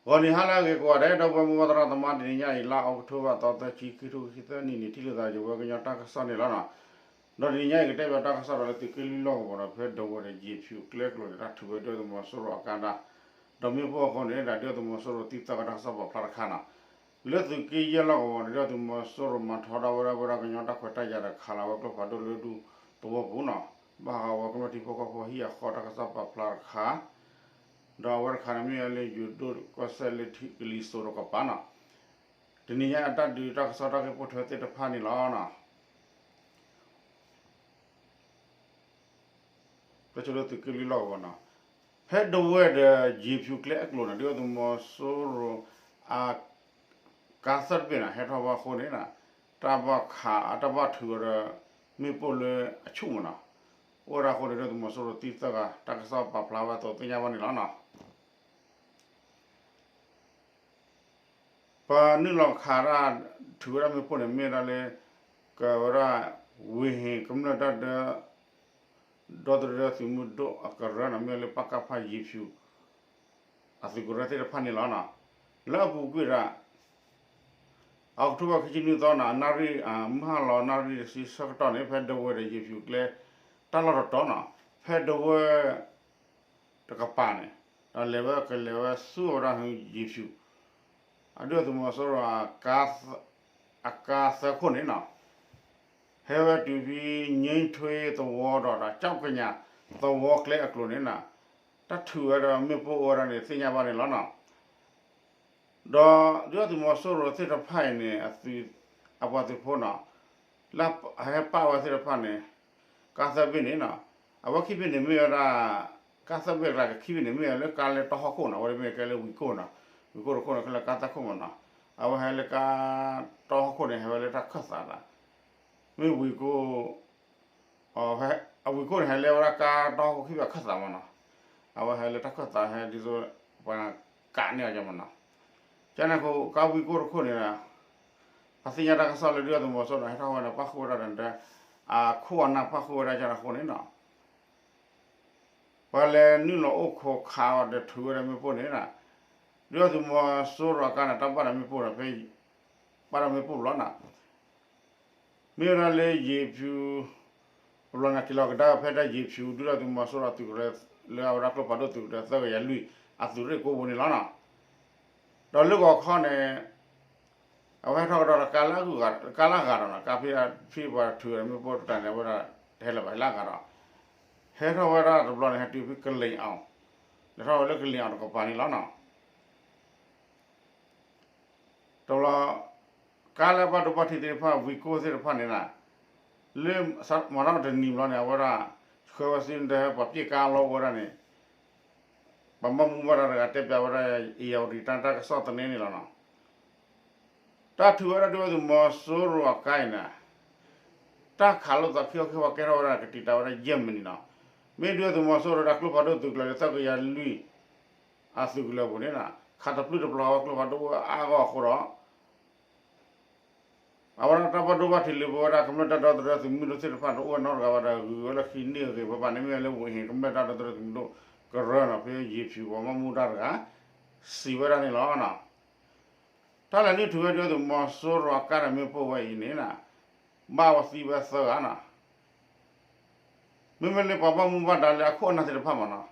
ဂီၤနံၤဟါလၢအဂ့ၤကိးဂၤဒဲး ဒီပုၢ်ဝဲၢ်မိၢ်ပၢ်သရၣ်သမါ တနံၤညါအံၤ လါအီးကထိဘၢၣ် သီသၢဆံ ခံကထိခံဆံသၢနံၣ်န့ၣ် ထံၣ်လိာ်သးယဝဲကညီတၢ်ကစီၣ်န့ၣ်လီၤနီၤ. ဒီးတနံၤညါအံၤ ကတဲဘၣ်တၢ်ကစီၣ်ဒီးလၢသုးက့လွံၢ်လီၢ်ကဝီၤဒီး ဖဲဒဝဲဒီး ယ့ၤဖၠူၤကျဲအကျိၤန့ၣ် တၢ်ထုးဝဲဒုၣ်ဒါသုးမီၤစိရိၤအကါဒၣ် ဒီးမ့ၣ်ပိၢ်အဃိန့ၣ် ဒုၣ်ဒါသုးမီၤစိရိၤသံသၢဂၤတၢ်ကစီၣ်ပာ်ဖျါတခါနီၤ. လၢသုးက့ယဲၢ်လီၢ်ကဝီၤန့ၣ် ဒုၣ်ဒါသုးမီၤစိရိၤမၤထီဒါဝဲဒၣ် ဝဲဒၣ်ကညီတၢ်ခွဲးတၢ်ယာ်ဒီးခးလီၤဝဲကျိဖးဒိၣ်လၢဒူသဝီပူၤနီၤ. ဘၣ်ဃးဝဲကမျၢၢ်ထံဖိကီၢ်ဖိဟံၣ်အဃီတၢ်ကစီၣ်ပာ်ဖျါတခါ ဒီးအဝဲတခါန့ၣ် မ့ၢ်ဝဲလၢယိၤဒိၣ်ကီၢ်စဲၣ်လၢထံကလံၤစိးတကပၤနီၤ. တနံၤညါအတၢ်ဒုးတၢ်ကစီၣ်တၢ်ဂ့ၢ်ပိၢ်ထွဲသ့ၣ်တဖၣ်န့ၣ်လီၤ. ပဆိလၢသုးက့လွံၢ်လီၢ်ကဝီၤနီၤ, ဖဲဒဝဲဒီးယ့ၤဖၠူၤကျဲအကျိၤန့ၣ် ဒုၣ်ဒါသုးမီၤစိရိၤအ ကါသၢတဘ့ၣ်န့ၣ် ဟဲထီၣ်ဘၣ်အဃိန့ၣ် တၢ်ဘၣ်ခး တၢ်ဘၣ်ထုးဝဲဒီး မ့ၣ်ပိၢ်လၢအဆူၣ်မးနီၤ. အိၣ်ဝဲဒၣ်အဃိန့ၣ် ဒုၣ်ဒါသုးမီၤစိရိၤသံသၢဂၤ တၢ်ကစီၣ်ပာ်ဖျါဝဲအသိးသ့ၣ်ညါဘၣ်န့ၣ်လီၤနီၤ. ပှၤနုာ်လီၤခးတၢ်ထုးဝဲဒၣ်မ့ၣ်ပိၢ်န့ၣ် မ့ၢ်ဝဲဒၣ်လၢ ကဝဲဒၣ် ဝ့ၢ်ဟ့ၣ်ကမျၢၢ်တၢ်ဒၢ ဒီသဒၢသုးမုၢ်ဒိၣ်အကရၢန့ၣ် မ့ၢ်ဝဲလၢပကဖ ယ့ၤဖၠူၤ အသုးကရၢသ့ၣ်တဖၣ်န့ၣ်လီၤနီၤ. လၢအပူၤကွံာ်ဒီး အီးကထိဘၢၣ်ခံဆံနွံသီန့ၣ် နၣ်ရံၣ် မုၢ်ဟါလီၤနၣ်ရံၣ်တဆံဆၢကတီၢ်န့ၣ် ဖဲဒဝဲဒီးယ့ၤဖၠူၤကျဲ တၢ်လီၢ်တတီၤနီၤ, ဖဲဒဝဲ တကပၤန့ၣ် ဒီးလဲၤဝဲကလဲၤဝဲဆူအဝဲဒၣ်ယ့ၤဖၠူၤ အဒုၣ်ဒါသုးမီၤစိရိၤ အကါသၢခိၣ်န့ၣ်နီၤ, ဟဲဝဲတုၤဖဲ ငြိမ်းထွေး သဝီဒီး ဒီးကၠီကညးသဝီကျဲအကျိၤန့ၣ်နီၤ, တၢ်ထုးဝဲဒီးမ့ၣ်ပိၢ်အိၣ်ဝဲဒၣ်န့ၣ် သ့ၣ်ညါဘၣ်န့ၣ်လီၤနီၤ. ဒီးဒုၣ်ဒါသုးမီၤစိရိၤသ့ၣ်တဖၣ်အံၤန့ၣ် အသုး အပှၤသုးဖိနီၤ, လၢအဟဲပာ်ဝဲသ့ၣ်တဖၣ်န့ၣ် ကါသၢဘ့ၣ်န့ၣ်နီၤ, အဝဲခံဘ့ၣ်န့ၣ်မ့ၢ်ဝဲဒၣ် ကါသၢဘ့ၣ်အကျါ ခံဘ့ၣ်န့ၣ် မ့ၢ်ဝဲလၢကါလၢတီဟီၣ်ခိၣ်နီၤ, အဝဲမ့ၢ်ကဲလၢဝံၤကိၢ်နီၤ, ဝံၤကိၢ်တခိၣ်န့ၣ် ခဲလၢာ်ကါသၢခိၣ်မးနီၤ, အဝဲဟဲလၢကါတီဟီၣ်ခိၣ်န့ၣ် ဟဲဝဲလၢတၢ်ခၢၣ်သးဒီး မ့ၢ်ဝံၤကိၢ် အဝံၤကိၢ်န့ၣ် ဟဲလၢဝဲဒၣ်ကါတီဟီၣ်ခိၣ်ခံဘ့ၣ်အခၢၣ်သးမးနီၤ, အဝဲဟဲလၢတၢ်ခၢၣ်သးဟဲဒ်သိး ပှၤကးန့ၢ်အီၤမးနီၤ, ကန့ၣ်အဃိ ကါဝံၤကိၢ်တခိၣ်န့ၣ်ဒီး ပှၤသ့ၣ်ညါတၢ်ကစီၣ်လၢဒုၣ်ဒါသုးမီၤစိရိၤန့ၣ် ဟဲထီၣ်ဝဲဒီးပၣ်ဃုာ်ဝဲဒၣ်ဒီး အခိၣ်အနၢ်ပၣ်ဃုာ်ဝဲဒၣ်ကန့ၣ်အဃိန့ၣ်နီၤ, ပှၤလဲၤနုာ်လီၤအိၣ်ခိးခးအီၤဒီးထုးဝဲဒၣ်မ့ၣ်ပိၢ်န့ၣ် ဒုၣ်ဒါသုးမီၤစိရိၤအကါန့ၣ် တၢ်ဘၣ်ဒီးမ့ၣ်ပိၢ်ဒီး ဖဲ ဘၣ်ဒီးမ့ၣ်ပိၢ်ဘျီနီၤ, မ့ၢ်ဝဲဒၣ်လၢယ့ၤဖၠူၤ အဘျီန့ၣ် က့ၤလီၤကဒါဖဲဒၣ်ယ့ၤဖၠူၤ ဒုၣ်ဒါသုးမီၤစိရိၤအသုးကရၢ လၢအဝဲဒၣ်ကျိဖးဒိၣ်သုးကရၢသၢကယၤလွံၢ် အသုးရ့ၣ်ကိပူၤန့ၣ်လီၤနီၤ, ဒီးလၢဂီၤခီန့ၣ် အဝဲဟဲထီၣ်ကဒီးဒီး ကါလၢအဂုၤအဂၤဒီး ကါလၢအဂၤဒီးနီၤ, ကါဖဲဖဲပှၤထုးဝဲဒၣ်မ့ၣ်ပိၢ်တၢ်န့ၣ် အဝဲဒၣ်တဟဲလၢၤဘၣ် ဟဲလၢအဂၤဒီး ဟဲထီၣ်ဝဲဒၣ်တဘျီန့ၣ် ဟဲတုၤဖဲကလ့ၣ်အီၤ, လဲၤထီၣ်ဝဲလၢကလ့ၣ်အီၤတကပၤန့ၣ်လီၤနီၤ. တဘျီ ကါလၢအဘၣ်ဒိဘၣ်ထံးသ့ၣ်တဖၣ် ဝံၤကိၢ်သ့ၣ်တဖၣ်န့ၣ်နီၤ, လၢ မၤတၢ်တနံၤဘျီန့ၣ် အဝဲဒၣ် ဆှၢဝဲဆူပှၤပျဲၢ်ကါလီၤဝဲဒၣ်န့ၣ် ပှၤဘၣ်မူဘၣ်ဒါတဂၤတဲပျးဝဲဒၣ် ဧရာဝတီ တၢ်ကစီၣ်သန့န့ၣ်လီၤနီၤ. တၢ်ထုးဝဲဒၣ်ဒုၣ်ဒါသုးမီၤစိရိၤအကါအံၤန့ၣ် တၢ်ခးလိာ်သးခံခီခံဖီကဲထီၣ်ဝဲဒၣ် ကတံာ်တာ်ဝဲဒၣ်ယဲၢ်မံးနံးနီၤ. မ့ၢ်ဒုၣ်ဒါသုးမီၤစိရိၤဒၣ်ကျိဖးဒိၣ်သုးကလၢၤလၢသၢကယၤလွံၢ် အသုးကလၢၤအပူၤန့ၣ်နီၤ ခးတပျုၢ်တပျီၤဝဲကျိဖးဒိၣ်အါဂီၢ်အဃိဒီး အဝဲဒၣ်တၢ်ဘၣ်ဒိဘၣ်ထံးလၢပဝဲဒၣ်ကမျၢၢ်တၢ်ဒီသဒၢသုးမုၢ်ဒိၣ်သ့ၣ်တဖၣ်တအိၣ်ဝဲနီတဂၤဘၣ်ဒီး ဂုၤဝဲလၢခံန့ၢ်ဂ့ၤဘၣ်ဘၣ်န့ၣ် မ့ၢ်ဝဲလၢဝ့ၢ်ဟ့ၣ်ကမျၢၢ်တၢ်ဒီသဒၢသုးမုၢ်ဒိၣ်ကရၢနီၤ ဖဲယ့ၤဖၠူၤပှၤဘၣ်မူဒါတဂၤ စံးဝဲဒၣ်န့ၣ်လီၤ. တၢ်လဲၤနုာ်ထုးဝဲဒုၣ်ဒါသုးမီၤစိရိၤအကါဒီးမ့ၣ်ပိၢ်ဝဲအံၤန့ၣ်နီၤ ဘၣ်ဝဲသံဝဲသၢဂၤနီၤ မ့မ့ၢ်လၢပှၤဘၣ်မူဘၣ်ဒါလၢအခိၣ်အနၢ်သ့ၣ်တဖၣ်မးနီၤ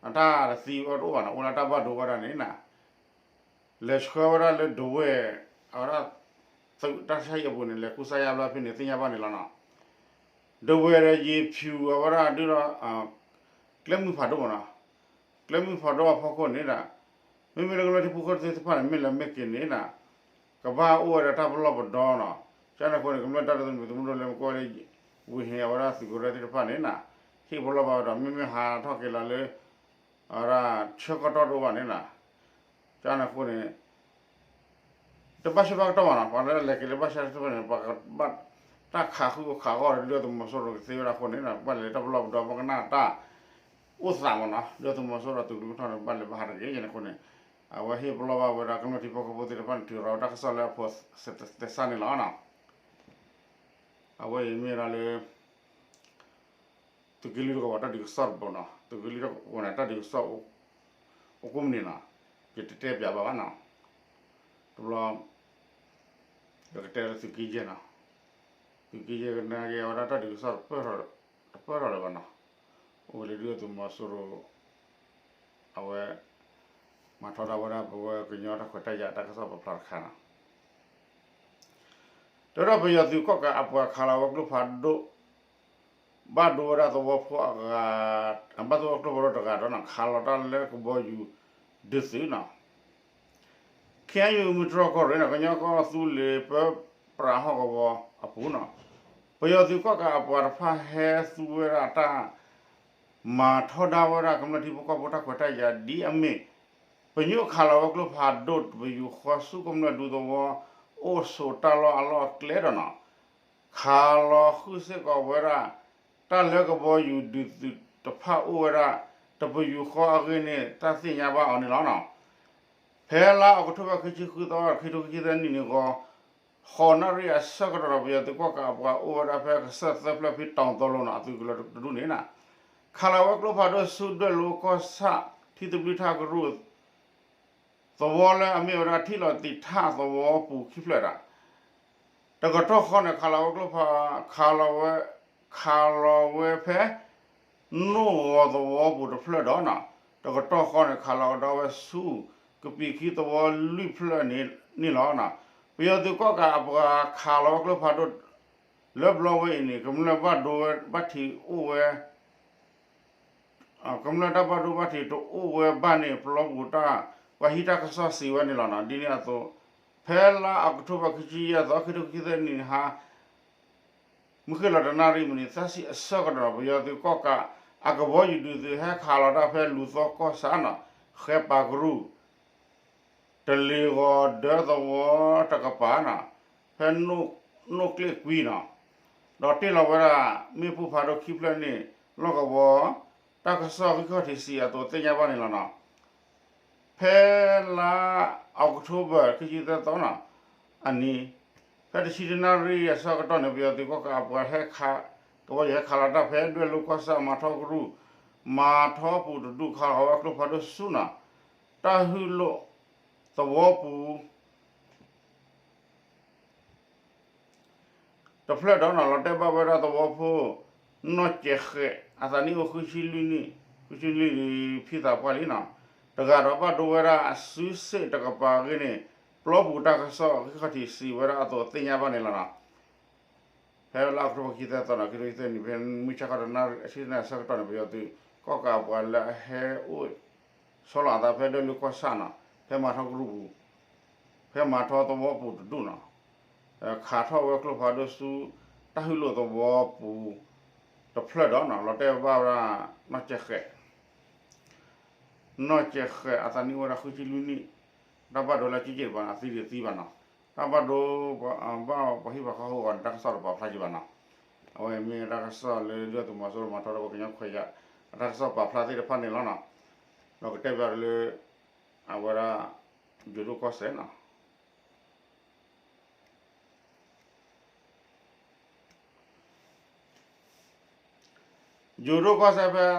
အတၢ်တသံဝဲတအိၣ်ဘၣ်နီၤ အိၣ်လၢတၢ်ဘၣ်ဒိဝဲဒၣ်န့ၣ်နီၤ လဲၤဆှၢဝဲဒၣ်လၢဒဝဲၢ် အဝဲဒၣ် သုးတၢ်ဆါဟံၣ်အပူၤန့ၣ် လဲၤကူစါယါဘျီဖဲန့ၣ်သ့ၣ်ညါဘၣ်န့ၣ်လီၤနီၤ. ဒဝဲၢ်ဒီးယ့ၤဖၠူၤအဝဲဒၣ်ဒုးဒီး ကျဲမုၢ်ဖးဒိၣ်မးနီၤ ကျဲမုၢ်ဖးဒိၣ်အဖီခိၣ်န့ၣ်ဒီး မ့မ့ၢ်လၢကမျၢၢ်ထံဖိကီၢ်ဖိသ့ၣ်တဖၣ်န့ၣ် မ့ၢ်လဲၤမ့ၢ်က့ၤန့ၣ်ဒီး ကဘၣ်အိၣ်ဝဲဒီးတၢ်ပလီၢ်ပဒီနီၤ. ကန့ၣ်အဃိန့ၣ် ကမျၢၢ်တၢ်ဒီသဒၢသုးမုၢ်ဒိၣ်လၢမ့ၢ်ကွၢ်လၢ ဝ့ၢ်ဟ့ၣ်အဝဲဒၣ်သုးကရၢသ့ၣ်တဖၣ်န့ၣ်နီၤ ဟ့ၣ်ပလီၢ်ဘၣ်ဝဲဒီး မ့မ့ၢ်ဟးထီၣ်က့ၤလီၤလၢ အဝဲဒၣ်ဆၢကတီၢ်တအိၣ်ဘၣ်န့ၣ်နီၤ ကန့ၣ်အဃိန့ၣ် တဘၣ်ဆၢဘၣ်ကတီၢ်ဘၣ်နီၤ ပှၤလၢလဲၤက့ၤလၢဘၣ်ဆၣ်တဖၣ်န့ၣ် ပှၤကဘၣ်တၢ်ခးဃုာ်ခးဂီၢ်ဒီးဒုၣ်ဒါသုးမီၤစိရိၤကသ့ဝဲဒၣ်အဃိန့ၣ် ဘၣ်လဲၤလၢတၢ်ပလီၢ်ပဒီပကနၣ်တၢ်အိၣ်သးမးနီၤ ဒုၣ်ဒါသုးမီၤစိရိၤသုးကလၢၤထီၣ်န့ၣ် ဘၣ်လဲၤဘၣ်ဟးတဂ့ၤန့ၣ်အဃိန့ၣ် အဝဲဟ့ၣ်ပလီၢ်ဘၣ်ဝဲဒၣ်ကမျၢၢ်ထံဖိကီၢ်ဖိသ့ၣ်တဖၣ်န့ၣ် ထုးထီၣ်ဝဲတၢ်ကစီၣ်လၢအဖိသဲစးန့ၣ်လီၤနီၤ အဝဲအံၤမ့ၢ်ဝဲဒၣ်လၢ သုးက့လွံၢ်တကဝီၤတၢ်ဒုးကစီၣ်တဘိနီၤ သုးက့လွံၢ်တကဝီၤန့ၣ် တၢ်ဒုးကစီၣ် အိၣ်ကိးမုၢ်နံၤနီၤ ယတတဲပၠးဘၣ်ဘၣ်နီၤ, တဘျီ ယကတဲလၢသုးက့ယဲၢ်နီၤ, သုးက့ယဲၢ်ကနၣ်က့ၤအဝဲဒၣ်တၢ်ဒုးကစီၣ် တပၢၢ်ထီၣ်လၢၤဘၣ်နီၤ, အိၣ်ဝဲလၢဒုၣ်ဒါသုးမီၤစိရိၤ အဝဲ မၤထီဒါဝဲဒၣ်ပဝဲကညီတၢ်ခွဲးတၢ်ယာ်တၢ်ကစီၣ်ပာ်ဖျါတခါနီၤ. တဲဝဲဒၣ်ပယီၤသုးကီၣ်ကးအပှၤခးလီၤဝဲကျိဖးဒိၣ် ဘၣ်ဒိဝဲဒၣ်သဝီဖိအဂၤ, ဘၣ်ဒိဝဲကျိဖးဒိၣ်တဂၤဒီးနီၤ ခးလီၤတၢ်လၢကဘီယူၤဒုးသုးနီၤ. ခ့ၣ်အဲၣ်ယူၣ် မုၢ်တြီၢ်ကီၢ်ရ့ၣ်နီၤ ကညီကီၢ်သူလ့ၤ ပၢပြးဟီၣ်ကဝီၤအပူၤနီၤ, ပယီၤသုးကီၣ်ကးအပှၤတဖၣ်ဟဲသူဝဲဒၣ်တၢ် မၤထီဒါဝဲဒၣ်ကမျၢၢ်ထံဖိကီၢ်ဖိတၢ်ခွဲးတၢ်ယာ်ဒ်အမ့ၢ် ပညိၣ်ခးလီၤဝဲကျိဖးဒိၣ် တပယူာ်ဃီဆူကမျၢၢ်ဒူသဝီ အိၣ်ဆိးတၢ်လီၢ်အလီၢ်အကျဲဒီးနီၤ, ခးလီၤဃုာ်စ့ၢ်ကီးဝဲဒၣ် တၢ်လၢကဘီယူၤဒုးသုးတဖၣ်အိၣ်ဝဲဒၣ် တပယူာ်ဃီအဂ့ၢ်န့ၣ် တၢ်သ့ၣ်ညါဘၣ်အီၤန့ၣ်လီၤနီၤ. ဖဲလါအီးကထိဘၢၣ် ခံဆံဃုသီ ခံထိခံဆံသၢနံၣ်န့ၣ်ဂီၤ ဃိးနၣ်ရံၣ်အဆၢကတီၢ်ဒီး ပယီၤသုးကီၣ်ကးအပှၤအိၣ်ဝဲဒၣ်ဖဲကစၢၢ်သၢဖျၢၣ်ဖံတီၤသီလိၤနီၤ အသုးကလၢၤတဒူၣ်န့ၣ်နီၤ, ခးလီၤဝဲကျိဖးဒိၣ်ဆူဒွဲၣ်လိၤကီၢ်ဆၣ် ထံသဘျုးထၣ်ကရူၢ် သဝီလၢအမ့ၢ်ဝဲဒၣ်ထံၣ်လီၤသံးထၣ်သဝီပူၤခံဖျၢၣ်ဒၣ် တကတီၢ်ဃီန့ၣ် ခးလီၤဝဲကျိဖး ခးလီၤဝဲ ခးလီၤဝဲဖဲ နိၣ်ဂီၤသဝီပူၤတဖျၢၣ်ဒီးနီၤ, တကတီၢ်ဃီန့ၣ် ခးလီၤကဒီးဝဲဆူ ကပံာ်ခံသဝီလွံၢ်ဖျၢၣ်န့ၣ်လီၤ. ပယီၤသုးကီၣ်ကးအပှၤခးလီၤဝဲကျိဖးဒိၣ် လၢဘျီဝဲအံၤန့ၣ် ကမျၢၢ်ဘၣ်ဒိဝဲဘၣ်ထံးအိၣ်ဝဲ ကမျၢၢ်တၢ်ဘၣ်ဒိဘၣ်ထံးတအိၣ်ဝဲဘၣ်န့ၣ် ပျီပူၤတၢ် ပှၤဟံးတၢ်ကစီၣ်စံးဝဲန့ၣ်လီၤနီၤ. ဒ်န့ၣ်အသိး ဖဲလါအီးကထိဘၢၣ် ခံဆံယဲၢ်သီ ခံထိခံဆံသၢနံၣ်ဟါ မုၢ်ဃ့ၢ်လီၤတနၣ်ရံၣ်မံးနံးသၢဆံအဆၢကတီၢ် ပယီၤသုးကီၣ်ကး အကဘီယူၤဒုးသုးဟဲခးလီၤတၢ်ဖဲလူၤသီကီၢ်ဆၣ်နီၤ, ဃဲပာ်ကရူၢ် တလ့ၤဂီၤဒၢသဝီတကပၤနီၤ, ဖဲ နိၣ်ကျ့ၣ်ကွံနီၤ, ဒီးတ့ၢ်လီၤဝဲဒၣ် မ့ၣ်ပိၢ်ဖးဒိၣ်ခံဖျၢၣ်န့ၣ် လီၢ်ကဝီၤ တၢ်ကစီၣ်ဂံၢ်ခီၣ်ထံးစံးအသိးသ့ၣ်ညါဘၣ်န့ၣ်လီၤနီၤ. ဖဲလါအီးကထိဘၢၣ် ခံဆံသၢသီနီၤ အနံၤ ဖဲတဆံတနၣ်ရံၣ်အဆၢကတီၢ်န့ၣ် ပယီၤသုးကီၣ်ကးအပှၤဟဲခး ကဘီယူၤဟဲခးလီၤတၢ်ဖဲဒွဲၣ်လိၤကီၢ်ဆၣ် မၤထီကရူၢ် မၤထီပူၤတဒူၣ် ခးလီၤဝဲကျိဖးဒိၣ်ဆူနီၤ တၢ်ဟုၣ်လိာ်သဝီပူၤ တဖျၢၣ်ဒီးနီၤ လီၤတဲာ်ဘၣ်ဝဲဒၣ်သဝီဖိ နီၢ်ကဲးဃဲး အသးနံၣ်အိၣ် ဃုဆံလွံၢ်နံၣ် ဃုဆံလွံၢ်နံၣ် ဖံသးပှၢ်လံနီၤ, တဂၤဒီးဘၣ်ဒိဝဲဒၣ်အစုစ့ၣ်တကပၤအဂ့ၢ်န့ၣ် ပျီပူၤတၢ်ကစီၣ်ဂံၢ်ခီၣ်ထံးစံးဝဲဒၣ်အသိးသ့ၣ်ညါဘၣ်န့ၣ်လီၤနီၤ. ဖဲလါအီးကထိဘၢၣ် ခံဆံသၢသီနီၤ ခံဆံသၢနံၣ် ဖဲမုၢ်ဆါခီတနၣ်ရံၣ် အဆံတနၣ်ရံၣ်အဆၢကတီၢ်န့ၣ် ပယီၤသုးကီၣ်ကးအပှၤလၢအဟဲအိၣ် ဆီလီၤအသးဖဲဒွဲၣ်လိၤကီၢ်ဆၣ်နီၤ ဖဲမၤထီကရူၢ်ပူၤ ဖဲမၤထီသဝီပူၤတဒူၣ်နီၤ, ခးထီၣ်ဝဲကျိဖးဒိၣ်ဆူ တၢ်ဟုၣ်လိာ်သဝီပူၤ တဖျၢၣ်ဒီးနီၤ လီၤတဲာ်ဘၣ်ဝဲဒၣ် နီၢ်ကဲးဃဲး နီၢ်ကဲးဃဲး အသးနံၣ်အိၣ်ဝဲဒၣ် ဃုဆံလွံၢ်နံၣ်, တၢ်ဘၣ်ဒိလၢက့က့ၢ်တပၤန့ၣ် အသံတသံဘၣ်နီၤ, တၢ်ဘၣ်ဒိ ဘၣ်ပှၤဟံၣ်ပှၤဃီဟူအီၤန့ၣ် တၢ်ကစီၣ်တပာ်ဖျါက့ၤဘၣ်နီၤ, အဝဲမ့ၢ်တၢ်ကစီၣ်လၢဒုၣ်ဒါသုးမီၤစိရိၤမၤထီဒါပကညီခွဲးယာ် အတၢ်ကစီၣ်ပာ်ဖျါသ့ၣ်တဖၣ်န့ၣ်လီၤနီၤ, ဒီးကတဲဘၣ်လၢ အဝဲဒၣ် ယိၤဒိၣ်ကီၢ်စဲၣ်နီၤ ယိၤဒိၣ်ကီၢ်စဲၣ်ဖဲ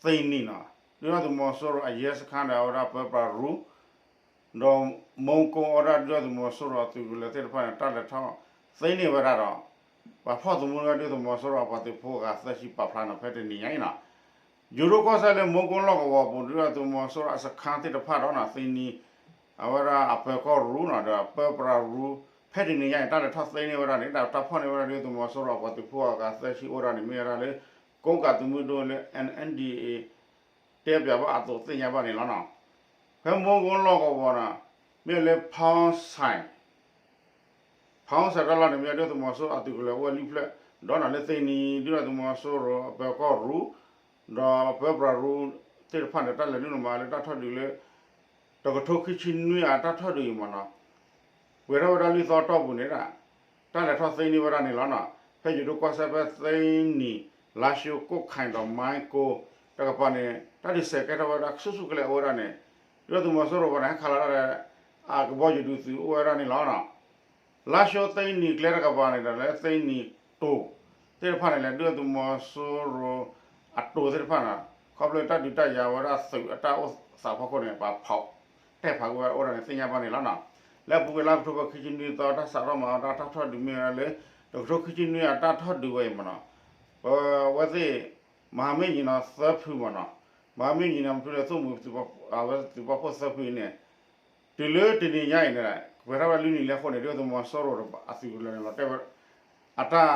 သ့နံၤနီၤ ဒုၣ်ဒါသုးမီၤစိရိၤအရဲစခန်းဒီး အဝဲဒၣ်ပၢပြးရူ ဒီး မူကီ အဝဲဒၣ်ဒုၣ်ဒါသုးမီၤစိရိၤအသုးကလၢၤသ့ၣ်တဖၣ်န့ၣ် တၢ်လဲၤထီၣ်သ့န့ၢ်ဝဲဒၣ်ဒီး ပှၤဖီၣ်သမူဒုၣ်ဒါသုးမီၤစိရိၤအပှၤသုးဖိအဂၤသၢဆံပာ်ဖျါနီၤ ဖဲတနံၤညါအံၤနီၤ ယိၤဒိၣ်ကီၢ်စဲၣ်လၢ မူကီလီၢ်ကဝီၤပူၤ ဒုၣ်ဒါသုးမီၤစိရိၤအစခန်းသ့ၣ်တဖၣ်ဒီးနီၤ သ့နံၤ အဝဲဒၣ်အပၢၤကီၢ်ရူနီၤ ဒီးပၢပြးရူ ဖဲတနံၤညါအံၤ တၢ်လဲၤထီၣ်သ့န့ၢ်ဝဲဒၣ်န့ၣ် တၢ်ဖီၣ်န့ၢ်ဝဲဒၣ်ဒုၣ်ဒါသုးမီၤစိရိၤအပှၤသုးဖိအဂၤသၢဆံအိၣ်ဝဲဒၣ်န့ၣ် မ့ၢ်ဝဲဒၣ်လၢ ကိးကးသုးမုၢ်ဒိၣ်လၢ N N D A တဲပၠးဘၣ်အသိးသ့ၣ်ညါဘၣ်န့ၣ်လီၤနီၤ ဖဲမူကီလီၢ်ကဝီၤနီၤ မ့ၢ်လၢ ဖီစဲၣ် ဖီစဲၣ်တၢ်လီၢ်န့ၣ် မ့ၢ်ဒုၣ်ဒါသုးမီၤစိရိၤအသုးကလၢၤအိၣ်ဝဲလွံၢ်ဖျၢၣ် ဒီးနီၤလၢသ့နံၤ ဒုၣ်ဒါသုးမီၤစိရိၤအပၢၤကီၢ်ရူ ဒီးပၢပြးရူ သ့ၣ်တဖၣ်န့ၣ် တၢ်လဲၤနုာ်လီၤမၤလၢတၢ်ထီၣ်ဒုးလၢ တကထိခံဆံနွံအတၢ်ထီၣ်ဒုးအံၤမ့ၢ်နီၤ ပှဲၤထီၣ်ဝဲဒၣ်လွံၢ်သီအတီၢ်ပူၤန့ၣ် တၢ်လဲၤထီၣ်သ့န့ၢ်ဝဲဒၣ်န့ၣ်လီၤနီၤ ဖဲယိၤဒိၣ်ကီၢ်စဲၣ်ဖဲသ့နံၤ လါၡိ ကိးကဲၣ်ဒီးမူကီ တကပၤန့ၣ် တၢ်ဒုးစဲးကဲထီၣ်ဝဲဒၣ်ဆူၣ်ဆူၣ်ကလဲာ်အိၣ်ဝဲဒၣ်န့ၣ် ဒုၣ်ဒါသုးမီၤစိရိၤဝဲန့ၣ် ဟဲခးလီၤတၢ်ဒီး အကဘီယူၤဒုးသုးအိၣ်ဝဲဒၣ်န့ၣ်လီၤနီၤ လါၡိသ့နံၤကျဲတကပၤန့ၣ်ဒီး လၢသ့နံၤတိၤသ့ၣ်တဖၣ်န့ၣ် လဲၤဒုၣ်ဒါသုးမီၤစိရိၤအတိၤသ့ၣ်တဖၣ်န့ၣ် ခီဖျိတၢ်ဒုးတၢ်ယၤဝဲဒၣ်သုးအတၢ်အိၣ်သးဖီခိၣ်န့ၣ် ပှၤဖီၣ်တဲာ်ဖးကွံာ်ဝဲအိၣ်ဒၣ်န့ၣ် သ့ၣ်ညါဘၣ်န့ၣ်လီၤနီၤ. လၢအပူၤကွံာ်လါအီးကထိဘၢၣ် ခံဆံနွံသီ တၢ်စးထီၣ်မၤအီၤတၢ်ထီၣ်ဒုးမ့ၢ်ဝဲဒၣ်လၢ တကထိခံဆံနွံအတၢ်ထီၣ်ဒုးဝဲအံၤမ့ၢ်နီၤ, ပဝဲသ့ၣ် မဟာမိတ်ညီနောင်သၢဖုမ့ၢ်နီၤ, မဟာမိတ်ညီနောင်ဖုလၢသိၣ်မှံၤ အဝဲသုးပာ်ဖှိၣ်သၢဖုအံၤန့ၣ် တုၤလၢတနံၤညါအံၤန့ၣ် ပှဲၤထီၣ်ဝဲလွံၢ်နံၤလၢအဃိန့ၣ် ဒုၣ်ဒါသုးမီၤစိရိၤအသုးကလၢၤန့ၣ် လီၤတဲာ်ဝဲ အတၢ်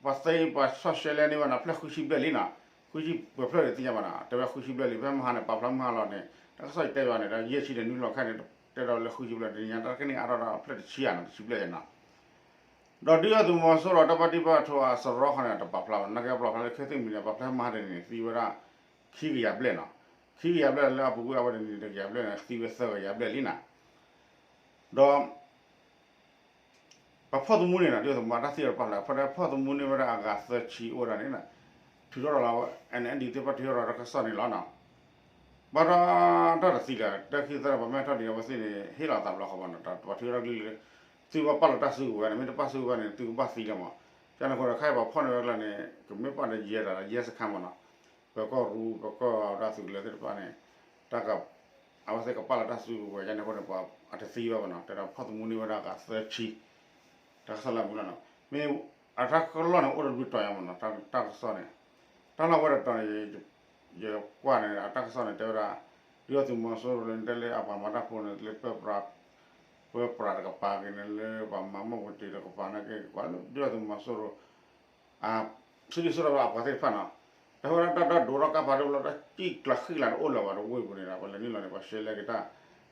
ပှၤသ့ပှၤဆီၣ်ရှဲလဲန့ၢ်ဝဲန့ၣ် အဖျၢၣ်ဃုဆံဘျဲၣ်လံနီၤ, ဃုဆံပှဲၤဖျၢၣ်န့ၣ်သ့ၣ်ညါဘၣ်နီၤ, တဲဝဲဃုဆံဘျဲၣ်လံ, ဖဲမဟါန့ၣ် ပာ်ဖျါမုၢ်ဟါလီၤန့ၣ် တၢ်ကစီၣ်ယတဲဘၣ်န့ၣ် ဒီးယဲၢ်ဆံဒီးနွံလီၤခဲန့ၣ် တဲဒီးလၢဃုဆံဘျဲၣ် တနံၤညါတၢ်ကန့ၢ်အါထီၣ်ဒီးအဖျၢၣ်တဆံဧါနီၤ, တဆံဘျဲၣ်နီၤ. ဒီးဒုၣ်ဒါသုးမီၤစိရိၤတၢ်ဘၣ်ဒံးဘၣ်ထူးအစရီဃီန့ၣ် တပာ်ဖျါဘၣ်, နာ်က့ပာ်ဖျါလၢခဲသ့ၣ်မံၤန့ၣ် ပာ်ဖျါမဟါတနံၤန့ၣ် သံဝဲဒၣ် ခံကယၤဘျဲၣ်နီၤ, ခံကယၤဘျဲၣ်လၢအပူၤကွံာ်အဝဲတနံၤတကယၤဘျဲၣ်န့ၣ် သံဝဲသၢကယၤဘျဲၣ်လံနီၤ. ဒီး ပှၤဖီၣ်သမူန့ၣ်နီၤ ဒုၣ်ဒါသုးမီၤတၢ်သံတပာ်ဖျါ ဖီၣ်သမူန့ၢ်ဝဲဒၣ်အဂၤသၢဆံအိၣ်ဝဲဒၣ်န့ၣ် ထုးထီၣ်ဒီးလီၤဝဲ NND သ့ၣ်တဖၣ်ထုးထီၣ်ဒီးတၢ်ကစီၣ်န့ၣ်လီၤနီၤ. ဘၣ်ဒီးတၢ်တသံလၢ တၢ်ခံသၢပှၤမ့ၢ်ထီၣ်ဒံးအဝဲသ့ၣ်န့ၣ် ဟ့ၣ်လီၤသးဘျီဃီဘၣ်နီၤ, တၢ်ပှၤထုးထီၣ်ကလုၢ်လၢ သုးဘၣ်ပာ်လီၤတၢ်စုကဝဲၤန့ၣ် မ့ၢ်တပာ်စုကဝဲၤန့ၣ် သုကဘၣ်သံလီၤမး, ကန့ၣ်အဃိဒီး ခဲအံၤပှၤဖီၣ်န့ၢ်ဝဲကျါန့ၣ် ကမ့ၢ်ပာ်ဒီးယဲၢ်တၢ် ယဲၢ်စခါမးနီၤ, ပၢၤကီၢ်ရူ ပၢၤကီၢ်ဒၣ်သုးကလၢၤသ့ၣ်တဖၣ်န့ၣ် တၢ်က အဝဲသ့ၣ်ကပာ်လီၤတၢ်စုကဝဲၤယါန့ၣ်အဃိန့ၣ် ပှၤအတသံဘၣ်မးနီၤ, တဲဒီးဖီၣ်သမူန့ၢ်ဝဲဒၣ်အဂၤသၢဆံ တၢ်ကစီၣ်လၢအမုာ်လီၤနီၤ, မ့ၢ်အတၢ်ကလီၢ်န့ၣ် အိၣ်တဘျုးတီၤညါမးနီၤ, တၢ်ကစီၣ်န့ၣ် တၢ်လီၢ်ဝဲတတီၤန့ၣ် ယကွၢ်န့ၣ် အတၢ်ကစီၣ်န့ၣ် တဲဝဲဒၣ် ဒုၣ်ဒါသုးမီၤစိရိၤလၢတဲလၢအပှၤမၤတၢ်ဖိန့ၣ် လၢပၢပြး ပၢပြးတကပၤက့ၤန့ၣ် လၢပှၤမၤမီၢ်ပတ့ၤတကပၤန့ၣ်က့ၤ ကွၢ်လၢဒုၣ်ဒါသုးမီၤစိရိၤ အ စံးဒုးစိရိၤဘၣ်အပှၤသ့ၣ်တဖၣ်နီၤ, တၢ်ဝဲဒၣ်တၢ်ဒိးထီၣ်ကါဖးဒိၣ်လီၤ တၢ်စံၣ်ကျးဃံၣ်လၢတအိၣ်လၢၤဘၣ်တဝ့ၢ်ပူၤန့ၣ်ဒီး ပှၤလဲၤနုာ်လီၤန့ၣ် ပှၤရှဲလဲက့ၤတၢ်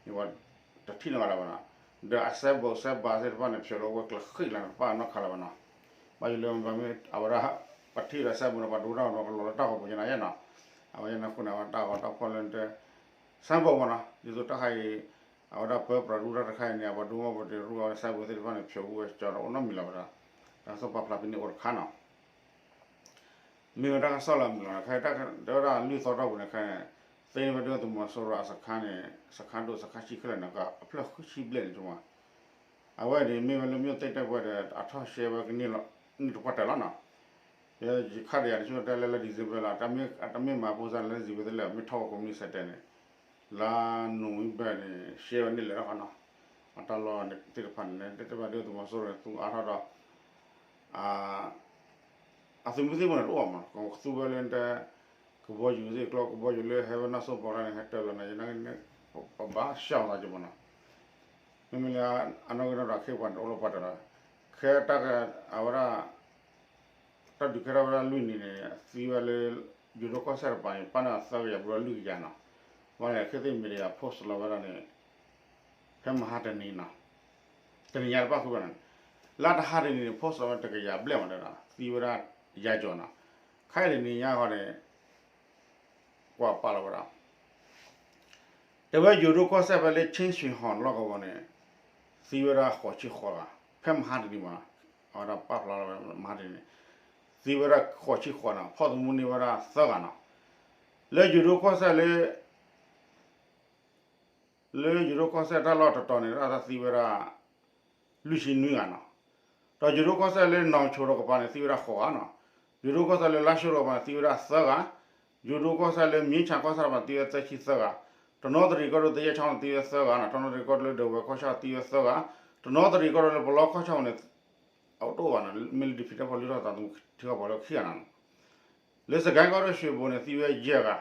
န့ၣ် ပှၤတထံၣ်နီတဂၤလၢၤဘၣ်နီၤ, ဒီးအစဲဘူးစဲဘါသ့ၣ်တဖၣ်န့ၣ် ဖျိးလီၤဝဲကျးဃံၣ်လၢတပၣ်နီတခါလၢၤဘၣ်နီၤ, ဘၣ်ယိၣ်လၢမ့ၢ်အဝဲဒၣ် ပှၤထံၣ်ဒီးစဲဘူးန့ၣ် ပှၤဒိတၢ်ဂီၤဒီးကလီၤလၢတၢ်ဂီၤပူၤညါနၤယဲနီၤ, အဝဲယဲန့ၣ်အဃိန့ၣ် အဝဲတၢ်ဂီၤတၢ်ဖီၣ်လၢနတဲ စဲဘူးမးနီၤ, ဒ်သိးတၢ်ခါအံၤ အဝဲဒၣ်ပၢပြးဒူတၢ်တခါအံၤန့ၣ် အပှၤဒိမီၢ်ပတ့ၤရူအဝဲစဲဘူးသ့ၣ်တဖၣ်န့ၣ် ဖျိးဝဲကၠီဒီးအိၣ်နီတမံၤလၢၤဘၣ်ဒီး တၢ်ကစီၣ်ပာ်ဖျါဖဲန့ၣ်အိၣ်တခါနီၤ မ့ၢ်ဝဲတၢ်ကစီၣ်လၢအမုာ်လီၤ ခဲအံၤတဲဝဲဒၣ်လွံၢ်သီတီၢ်ပူၤန့ၣ်ခဲအံၤ သ့န့ၢ်ဝဲဒၣ်သုးမီၤစိရိၤအစခါန့ၣ် စခါဒိၣ်စခါဆံခဲလၢာ်န့ၣ် အဖျၢၣ်ဃုဆံဘျဲၣ်န့ၣ်ဆိမး, အဝဲန့ၣ်မ့ၢ်ဝဲလၢမ့ၢ်သ့ၣ်တဲပှဲၤဒီး အထီၣ်ရှဲဝဲကန့ၢ်လီၤ န့ၢ်တပှၢ်တၢၢ်လီၤနီၤ, ယခါဒီးယၤန့ၣ်ဆိတဲလၢလၢ December လီၤ တၢ်မ့ၢ်မၤဖိစၢ်န့ၣ်လၢ December သ့ၣ်လၢမ့ၢ်ထီၣ်ဝဲကိးမုၢ်နံၤဆဲးတဲန့ၣ် လါ November န့ၣ် ရှဲဝဲန့ၢ်လဲၤထီၣ်ဃီနီၤ, အတၢ်လီၢ်သ့ၣ်တဖၣ်န့ၣ် တဲတဲဘၣ်ဒုၣ်ဒါသုးမီၤစိရိၤန့ၣ် သူအါထီၣ်ဒီး အသုးမုၢ်သံၣ်ဘိန့ၣ်တအိၣ်ဘၣ်မး ကသူဝဲလၢတဲ ကဘီယူၤသ့ၣ်ကျီ ကဘီယူၤလၢဟဲဝဲနီၢ်စိပီၤတၢ်န့ၣ် ဟဲတၢၢ်လီၤန့ၣ် ယနာ်က့န့ၣ် ပဘၣ်ဆှၢအီၤသးက့ၤမးနီၤ, မ့မ့ၢ်လၢ အနီၢ်ကီၢ်နီၢ်ဒီးခ့ပှၤန့ၣ် တအိၣ်လၢပှၤတၢၢ်လီၤ, ခဲတၢ်က အဝဲဒၣ် တၢ်ဒုးကဲထီၣ်ဝဲဒၣ်လွံၢ်နံၤန့ၣ် သံဝဲလၢ ယိၤဒိၣ်ကီၢ်စဲၣ်တပၤန့ၣ် ပာ်န့ၢ်အသၢကယၤဘျီလွံၢ်ကယၤနီၤ, ဘၣ်န့ၣ် ခဲသ့ၣ် media post လီၤဝဲဒၣ်န့ၣ် ဖဲမဟါတနံၤနီၤ, တနံၤညါတပၣ်ဃုဘၣ်န့ၣ်, လၢတဟါတနံၤန့ၣ် post လီၤဝဲတကယၤဘျဲၣ်မးဒီး သံဝဲဒၣ်ယၤကၠီၤနီၤ, ခဲအံၤတနံၤညါဃီန့ၣ် ကွၢ်ပာ်လီၤဝဲဒၣ် တဲဝဲယိၤဒိၣ်ကီၢ်စဲၣ်ဖဲလၢ ချင်းရွှေဟော် လီၢ်ကဝီၤန့ၣ် သံဝဲဒၣ်ဃိးဆံဃိးဂၤ, ဖဲမဟါတနံၤမး, အဝဲဒၣ်ပာ်ဖျါလီၤဝဲမဟါတနံၤန့ၣ်, သံဝဲဒၣ်ဃိးဆံဃိးနီၤ, ဖီၣ်သမူန့ၢ်ဝဲဒၣ်သၢဂၤနီၤ, လၢယိၤဒိၣ်ကီၢ်စဲၣ်လၢ လၢယိၤဒိၣ်ကီၢ်စဲၣ်တၢ်လီၢ်တတီၤန့ၣ် တၢ်သံဝဲဒၣ် လွံၢ်ဆံနွံဂၤနီၤ, ဒီးယိၤဒိၣ်ကီၢ်စဲၣ်လၢနီၢ်ဆိတကပၤန့ၣ် သံဝဲဒၣ်ဃိးဂၤနီၤ, ယိၤဒိၣ်ကီၢ်စဲၣ်လၢလါၡိတကပၤန့ၣ် သံဝဲဒၣ်သၢဂၤ, ယိၤဒိၣ်ကီၢ်စဲၣ်လၢမ့ၢ်ဆၣ်ကီၢ်ဆၣ်တကပၤန့ၣ် သံဝဲသၢဆံသၢဂၤ, တနီသရံၣ်ကီၢ်ဒိၣ်သယဲၣ်ခၠီန့ၣ် သံဝဲသၢဂၤနီၤ, တနီသရံၣ်ကီၢ်ဒိၣ်လၢဒဝဲၢ်ကီၢ်ဆၣ်သံဝဲသၢဂၤ, တနီသရံၣ်ကီၢ်ဒိၣ်လၢပလီကီၢ်ဆၣ်ပူၤန့ၣ် အတအိၣ်ဘၣ်နီၤ, မ့ၢ်လၢဒုးဖံးတၢ်ဖီၣ်လံထီၣ်သးသမူထံကီၢ်ပှၤလၢခံဂၤနီၤ, လၢစကဲကီၢ်ဒိၣ်ရွှေဘိုန့ၣ် သံဝဲယဲၢ်ဂၤ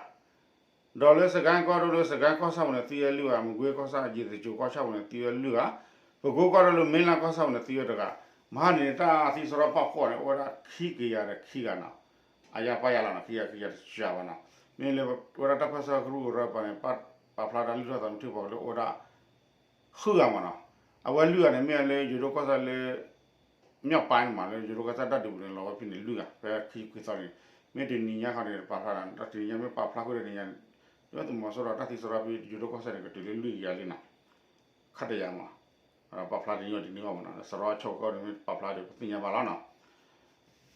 ဒီးလၢစကဲကီၢ်ဒိၣ်လၢစကဲကီၢ်ဆၣ်ပူၤန့ၣ် သံဝဲလွံၢ်ဂၤ, မကွ့ကီၢ်ဆၣ် ယ့ၣ်သကိးကီၢ်ဆၣ်ပူၤန့ၣ် သံဝဲလွံၢ်ဂၤ, ပကိကီၢ်ဒိၣ်လၢမ့လၢကီၢ်ဆၣ်ပူၤန့ၣ် သံဝဲတဂၤ, မဟါန့ၣ် တၢ်သံစရီပာ်ဖှိၣ်န့ၣ် အိၣ်ဝဲဒၣ်ခံကယၤဒီးခံဂၤနီၤ, အယါပာ်ယါလီၤနီၤ, ခံကယၤခံကယၤတစှၤဘၣ်နီၤ, မ့ၢ်လၢဝဲဒၣ်တၢ်ပၢဆှၢကရူၢ်ကရၢပှၤန့ၣ် ပာ်ဖျါတၢ်လုၢ်ထီၣ်သးမုၢ်ထံၣ်ပှၤလၢအိၣ်ဝဲဒၣ် ဃုဂၤမးနီၤ, အဝဲလွံၢ်ဂၤန့ၣ် မ့ၢ်လၢယိၤဒိၣ်ကီၢ်ဆၣ်လၢ မြောက်ပိုင်းမး လၢယိၤဒိၣ်ကီၢ်ဆၣ်တၢ်ဒုးပူၤန့ၣ် လီၤဝဲဖဲန့ၣ်လွံၢ်ဂၤ, ဖဲခံခွံသီန့ၣ်, မ့ၢ်တနံၤညါခီန့ၣ် ပာ်ဖျါဒီး တနံၤညါမ့ၢ်ပာ်ဖျါဃုာ်ဒီးတနံၤညါ, ဒုၣ်ဒါသုးမီၤစိရိၤတၢ်သံစရီဖဲယိၤဒိၣ်ကီၢ်ဆၣ်န့ၣ် ကတုၤလၢလွံၢ်ကယၤလံနီၤ, ခါတယၤမး, ပာ်ဖျါတနံၤအီၤတနံၤအီၤမးနီၤ, စရီအဆိကတၢၢ်န့ၣ်မ့ၢ်ပာ်ဖျါဒီး ပသ့ၣ်ညါဘၣ်လီၤနီၤ,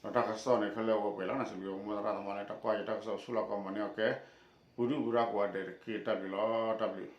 ဒီးတၢ်ကစီၣ်န့ၣ် ခဲလၢာ်အိၣ်ပှဲၤလီၤနီၤ, စံးဘျုးမိၢ်သရၣ်သမါလၢတၢ်ကွၢ်ယတၢ်ကစီၣ်ဆူၣ်လီၤကီမၤန့ၢ်အီၤကဲ, ပူၤဒုၣ်ပူၤဒါကိးဂၤဒဲးတက့ၢ် တၢ်ဘျုးလီၤ တၢ်ဘျုး